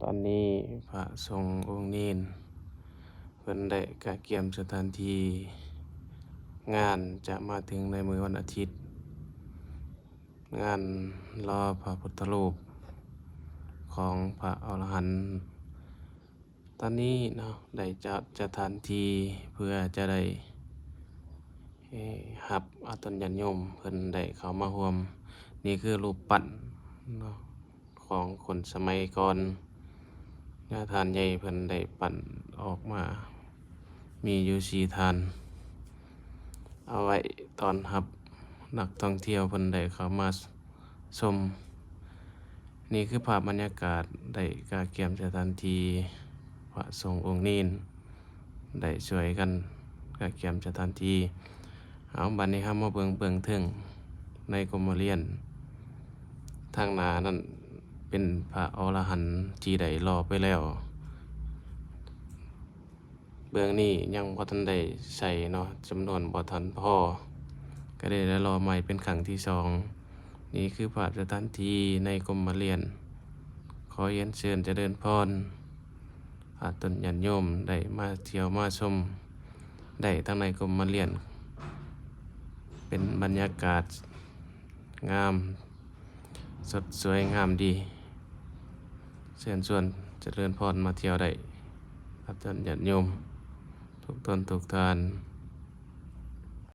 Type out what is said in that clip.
ຕອນນີ້ພະສົງອົງເນນເພິ່ນໄດ້ກະກຽມສະຖານທີ່, ງານຈະມາເຖິງໃນມື້ວັນອາທິດ, ງານຫຼໍ່ພະພຸດທະຮູບຂອງພະອໍລະຫັນ. ຕອນນີ້ເນາະ ໄດ້ຈັດສະຖານທີ່ເພື່ອຈະໄດ້ ເອີ ຮັບອາຕົນຍາດໂຍມເພິ່ນໄດ້ເຂົ້າມາຮ່ວມ. ນີ້ຄືຮູບປັ້ນເນາະ ຂອງຄົນສະໄໝກ່ອນ, ຍາທ່ານໃຫຍ່ເພິ່ນໄດ້ປັ້ນອອກມາ ມີຢູ່ສີ່ທ່ານ ເອົາໄວ້ຕ້ອນຮັບນັກທ່ອງທ່ຽວເພິ່ນໄດ້ເຂົ້າມາ ຊົມ. ນີ້ຄືພາບບັນຍາກາດ ໄດ້ກະກຽມສະຖານທີ່, ພະສົງອົງເນນໄດ້ຊ່ວຍກັນກະກຽມສະຖານທີ່. ເອົາ ບັດນີ້ເຮົາມາເບິ່ງເບື້ອງເທິງໃນກົມມະລຽນ. ທາງໜ້ານັ້ນເປັນພະອໍລະຫັນທີ່ໄດ້ຫຼໍ່ໄປແລ້ວ. ເບື້ອງນີ້ຍັງບໍ່ທັນໄດ້ໃສ່ເນາະ, ຈຳນວນບໍ່ທັນພໍ ກໍໄດ້ຫຼໍ່ໃໝ່ເປັນຄັ້ງທີສອງ. ນີ້ຄືພາບສະຖານທີ່ໃນກົມມະລຽນ. ຂໍຮຽນເຊີນຈະເລີນພອນ ອາຕົນຍາດໂຍມໄດ້ມາທ່ຽວມາຊົມໄດ້ທັງໃນກົມມະລຽນ. ເປັນບັນຍາກາດງາມ ສົດສວຍງາມດີ. ເຊີນຊວນຈະເລີນພອນມາທ່ຽວໄດ້ ອາຈານຍາດໂຍມທຸກຕົນທຸກທ່ານ.